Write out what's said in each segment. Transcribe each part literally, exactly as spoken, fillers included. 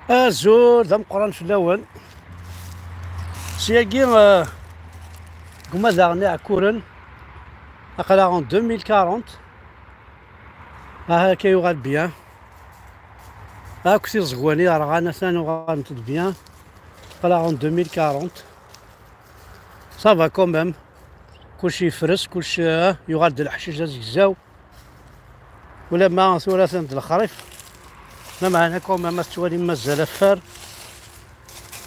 Azul d ameqqran fell-awen. Syagi, eh, deg umadaɣ n Iɛekkuren, aql-aɣ en deux mille quarante. Aha akka yuɣal bien. Akk tiẓegwan i yerɣan atan uɣalent-d bien. Aql-aɣ en deux mille quarante. Ça va quand même. Kullec yefres, kullec, eh, yuɣal-d leḥcic d azegzaw. Ulamma tura atan d lexrif, lameɛna quand même ad tettwalim mazal afar,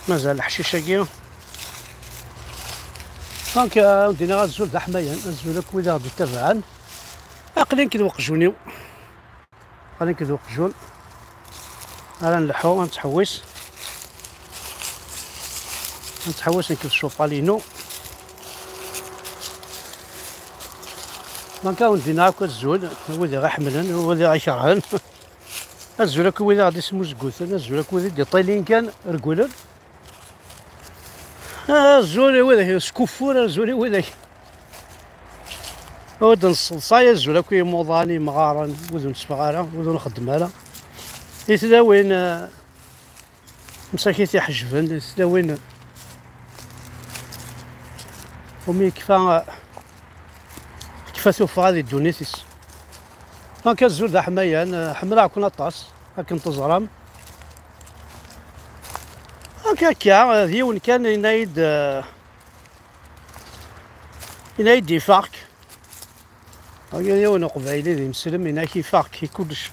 mazal leḥcic-agi. Donc, eh, ad d-iniɣ azul d aḥmayan, azul akk wid aɣ-d-ittabaɛen. Aql-i nekk d uqjun-iw. Aql-i nekk d uqjun. Ara nleḥḥu, ad nettḥewwis. Ad nettḥewwis nekk d ccuṭal-inu. Donc, ad wen-d-iniɣ akk azul, wid i ɣ-iḥemmlen, wid i ɣ-ikerhen. Azul akk wid i ɣ-d-ismuzguten, azul akk wid i d-iṭilin kan, regglen. Azul i widak skuffuren, azul i widak ur d-nesseḍsay, azul akk i yimuḍan, imɣaren, wid ur nesbeɣ ara, wid ur nxeddem ara. I tlawin, eh, msakit iḥejben, i tlawin umi yekfa, eh, tekfa tuffɣa di ddunit-is. Donc azul d aḥmayan, eh, ḥemmleɣ-ken aṭas, akken teẓram. Donc akka, eh, d yiwen kan yenna-yi-d, eh, yenna-yi-d ifaq. Agi yiwen uqbayli d ineslem, yenna-k ifaq-k i kullec.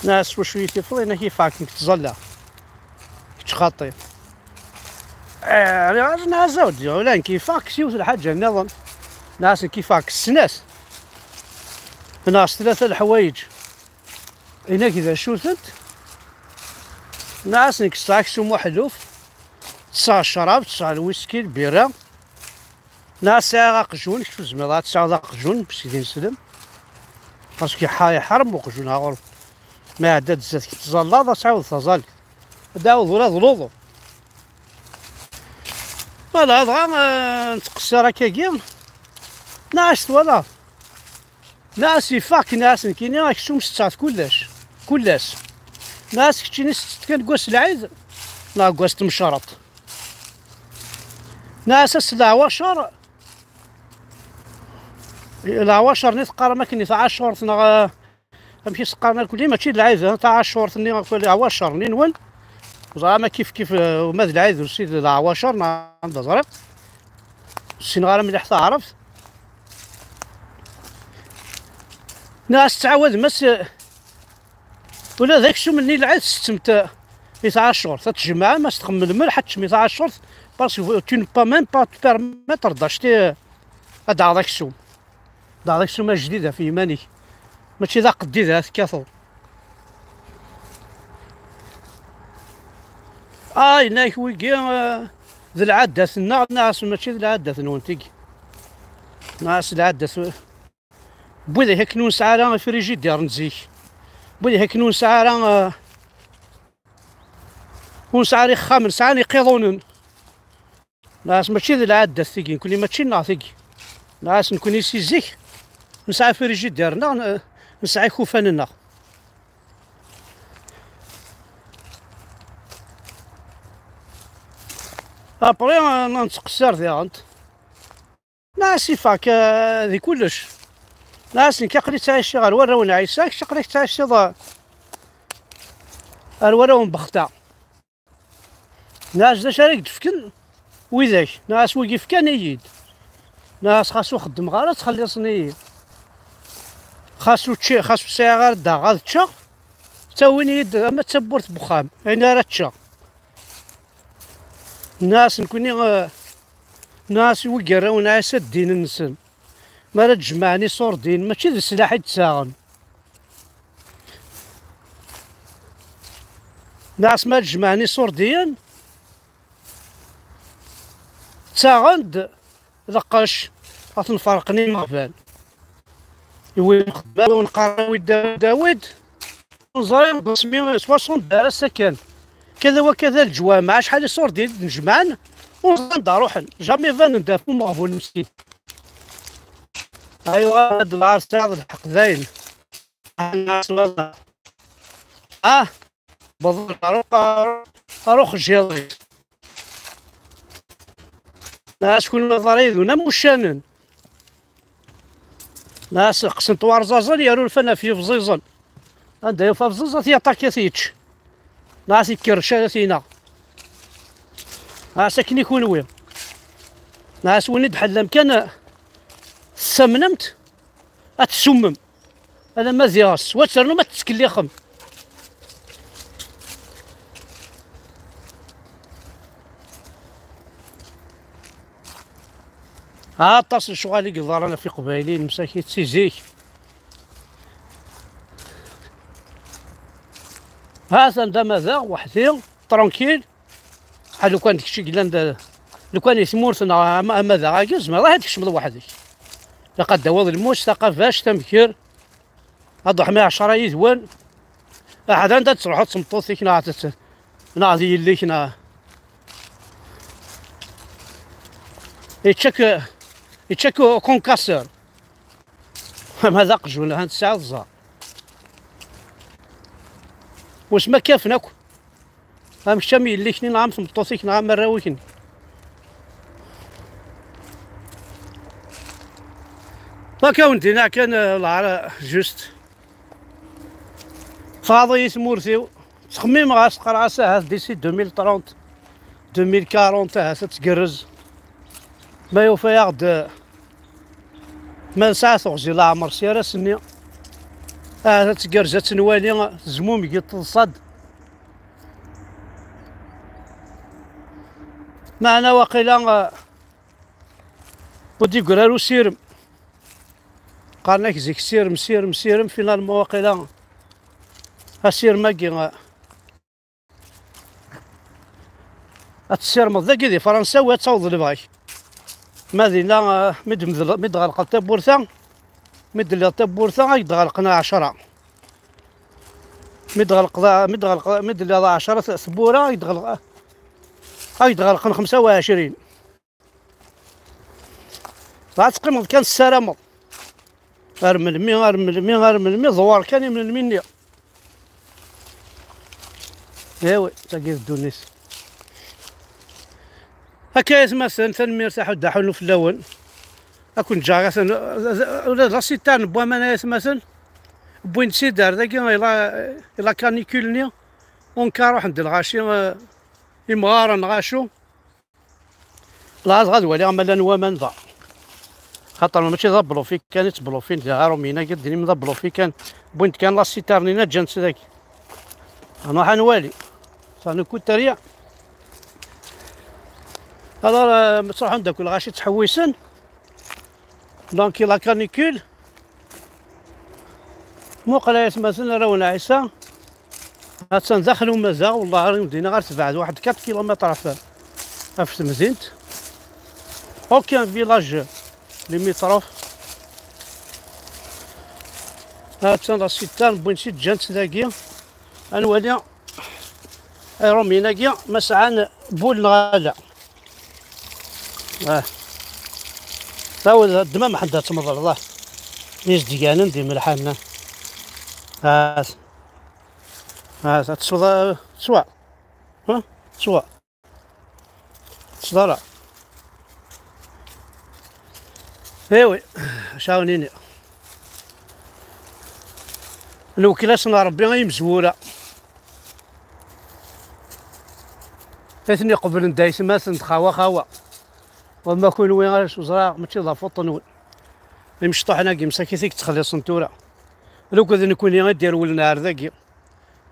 Nniɣ-as: "S wacu i yi-tifeḍ?" Yenna-k: "Ifaq-k, nekk ttẓallaɣ. Kečč xaṭi." Eh, nniɣ-as: "Nniɣ-as awd, ula nekk ifaq-k s yiwet lḥaǧa nniḍen." Nniɣ-as: "Nekk ifaq-k s snat." Nniɣ-as: "Tlata leḥwayeǧ." Yenna-k: "D acu-tent?" Nniɣ-as: "Nekk sɛiɣ aksum uḥelluf, sɛiɣ ccrab, sɛiɣ lwiski, lbira." Nniɣ-as: "Sɛiɣ aqjun, kečč ur tezmireḍ ad tesɛuḍ aqjun, parce que d ineslem." Parce que iḥa-, iḥrem uqjun ɣur-, ma iɛedda-d zdat-k tẓallaḍ, ad tɛawdeḍ taẓallit. Ad d-ɛawdeḍ ula d luḍu. Voilà, dɣa, eh, nettqeṣṣir akkagi. Nniɣ-as: "Twalaḍ?" Nniɣ-as: "Ifaq-k." Nniɣ-as: "Nekkini aksum setteɣ-t kullec, kul ass." Nniɣ-as: "Keččini setteḍ kan deg wass n lɛid neɣ deg wass n tmecreḍt?" Nniɣ-as: "Ass n leɛwacer, leɛwacer-nni teqqarem akken i tɛacurt neɣ, eh, amek i s-qqaren irkelli, mačči d lɛid, eh, taɛacurt-nni, leɛwacer-nni nwen. Ẓriɣ ma kif kif, eh, ma d lɛid ussid d leɛwacer, neɣ anda ẓriɣ. Ur ssineɣ ara mliḥ taɛrabt." Nniɣ-as: "Tettɛawadem ass, eh, ula d aksum-nni lɛid settem-t, eh, i tɛacurt. Ad tjemɛem, ad s-txemmem lmelḥ, ad teččem i tɛacurt, parce que tu ne peux même pas te permettre d'acheter, eh, ad d-taɣeḍ aksum." Daɣ d aksum ajdid ɣef yiman-ik, mačči d aqeddid ara tekkateḍ. Ah, yenna-k wigi, eh, d lɛaddat-nneɣ, nniɣ-as mačči d lɛaddat-nwen tigi. Nniɣ-as lɛaddat n widak akken ur nesɛi ara ifrijidiren zik. N widak akken ur nesɛi ara, eh, ur nesɛi ara ixxamen, sɛan iqiḍunen. Nniɣ-as mačči d lɛaddat tigi, nekkni mačči nneɣ tigi. Nniɣ-as nekkni si zik nesɛa frijidir-nneɣ, n-, nesɛa ikufan-nneɣ. Après, eh, nettqeṣṣir diɣen. Nniɣ-as ifak, eh, di kullec. Nniɣ-as nekk aql-i ttɛiciɣ ar warraw n Ɛisa, kečč aql-ik ttɛiciḍ, eh, ar warraw n Bexta. Nniɣ-as d acu ara k-d-fken widak? Nniɣ-as wigi fkan-iyi-d. Nniɣ-as xas ur xeddmeɣ ara ttxelliṣen-iyi. Xas ur čči-, xas ur sɛiɣ ara ddaɣ ad ččeɣ, ttawin-iyi-d ama d tawwurt n wexxam, ayen ara ččeɣ. Nniɣ-as nekkni, eh, nniɣ-as i wigi arraw n Ɛisa ddin-nsen. Mi ara d-jemɛen iṣurdiyen, mačči d sslaḥ i d-ttaɣen. Nniɣ-as mi ara d-jemɛen iṣurdiyen, ttaɣen-d lqecc, ad ten-ferqen imeɣban. Iwi lxedma, wi neqqar Dawid, Dawid, Dawid. Ur neẓri asmi soixante d ar ass-a kan. Kada wa kada leǧwameɛ, acḥal iṣurdiyen i d-nejmaɛen, ur neẓri anda ruḥen. Jamais banen-d ɣef umeɣbun meskin. Aywa, ad lɛar tesɛiḍ lḥeqq dayen. Ah, Beḍ-, aruq, aruq, aruq jiḍ. Nas kun ma ḍar yid-wen am uccanen. Nas qqsen-t warẓaẓen, yerra urfan ɣef yebẓiẓen. Anda yufa abẓiẓ, ad t-yaṭak, ad t-yečč. Nas ikker ccan, ad t-ineɣ. Nas akken i kunwi. Nas win i d-ḥellam kan, tessamnem-t, ad tessummem. Alamma d iɣes, wa ternum ad tettkellixem. Aṭas n lecɣal i yeḍran ɣef Iqbayliyen msakit si zik. Ha-t-an d amadaɣ, weḥd-i, tranquille. Ha, lukan d kečč i yellan d, lukan i tmurt neɣ ama-, amadaɣ-agi, tzemreḍ ad tkecmeḍ weḥd-k. Ilaq ad d-tawiḍ lmus, taqabact, amger. Ad d-ruḥem i ɛecṛa yid-wen. Aḥed anda d-tettruḥuḍ d tmeṭṭut-ik neɣ d, neɣ d yelli-k neɣ. Yečča-k, yečča-k ukunkaṣir. Ma d aqjun, ha tesɛiḍ ẓẓer. Wissen ma kafen akk. Am kečč, am yelli-k-nni, neɣ am tmeṭṭut-ik, neɣ am arraw-ik-nni. Akka wen-d-iniɣ kan, eh, lɛar, juste. Tɣaḍ-iyi tmurt-iw. Ttxemmimeɣ-as, qqareɣ-as ahat d'ici deux mille trente, deux mille quarante, ahat ad tgerrez. Ma yufa-yaɣ-d, ma nesɛa teɣzi leɛmer s yir ass-nni, ahat ad tgerrez, ad tt-nwali tezmumeg, teḍsa-d. Meɛna waqila, eh, ur d-yeggri ara usirem. Qqaren-ak zik sirem, sirem, sirem, finalement waqila asirem-agi, eh, ad tessirmeḍ dagi di Fransa, u ad tawḍeḍ lebɣi-k. Ma dinna, eh, mi d-, mi d-ɣelqeḍ tawwurt-a, mi d-telliḍ tawwurt-a, ad k-d-ɣelqen ɛecṛa. Mi d-ɣelqeḍ, mi d-ɣelqeḍ, mi d-telliḍ ɛecṛa t-, tewwura, ad k-d-ɣelq-, ad k-d-ɣelqen xemsa u ɛecrin. Dɣa teqqimeḍ kan tessarameḍ. Ar melmi, ar melmi, ar melmi, ḍewwer kan i melmi-nni. Ewi, tagi d ddunit. Akka ay atmaten, tanemmirt, aḥuddu aḥunnu fell-awen. Ad ken-ǧǧeɣ, atan, ula d lasitar n waman ay atmaten, wwin-tt-id ar dagi, i la, i la canicule-nni, unka ruḥen-d lɣaci, eh, imɣaren lɣaci. Laɛad ɣad waliɣ ma llan waman da. Xaṭer mačči d ablufi kan i ttblufin di Arumiyen-agi, d-inim d ablufi kan. Wwin-d kan lasitar-nni, ǧǧan-tt dagi. Nruḥ ad nwali. Ça ne coûte rien. Alors, euh, ttruḥun-d akk lɣaci ttḥewwisen. Donc, la canicule. Muqel ay atmaten, arraw n Ɛisa. Attan daxel umazaɣ, wellah ar imdina ɣer tebɛed waḥed quatre kilomètres ɣef, ɣef temdint. Aucun village limitrophe. Attan la cité, wwin-tt-id, ǧǧan-tt dagi. Ad nwali. Iṛumyen-agi ma sɛan bul neɣ ala. Ah. Tawed ddem amḥend ad tmeḍleḍ, ah. Izedganen d imelḥanen. Ah. Ah, ad tesweḍ, ah, teswa. Ha? Teswa. Tesḍara. Ewi, acu ara wen-iniɣ. Nwekkel-asen Ṛebbi i yimezwura. Ay ten-iqeblen d aytmaten d xawa xawa. Wamma kunwi ara s-ẓriɣ mačči d afuṭ-nwen. Imecṭuḥen-agi msakit i yettxelliṣen tura. Luked nekni i d-irewlen ar dagi.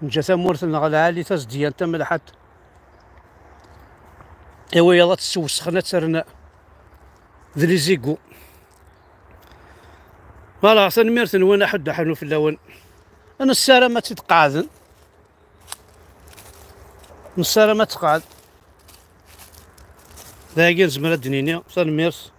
Neǧǧa tamurt-nneɣ lɛali, tazedyant, tamelḥant. I wiyaḍ ad tt-ssewsxen, ad tt-rren d les égouts. Voilà, tanemmirt-nwen, aḥuddu aḥunnu fell-awen. Nessaram ad tt-id-qeɛden. Nessaram ad teqɛed. Dagi nezmer ad d-nini tanemmirt.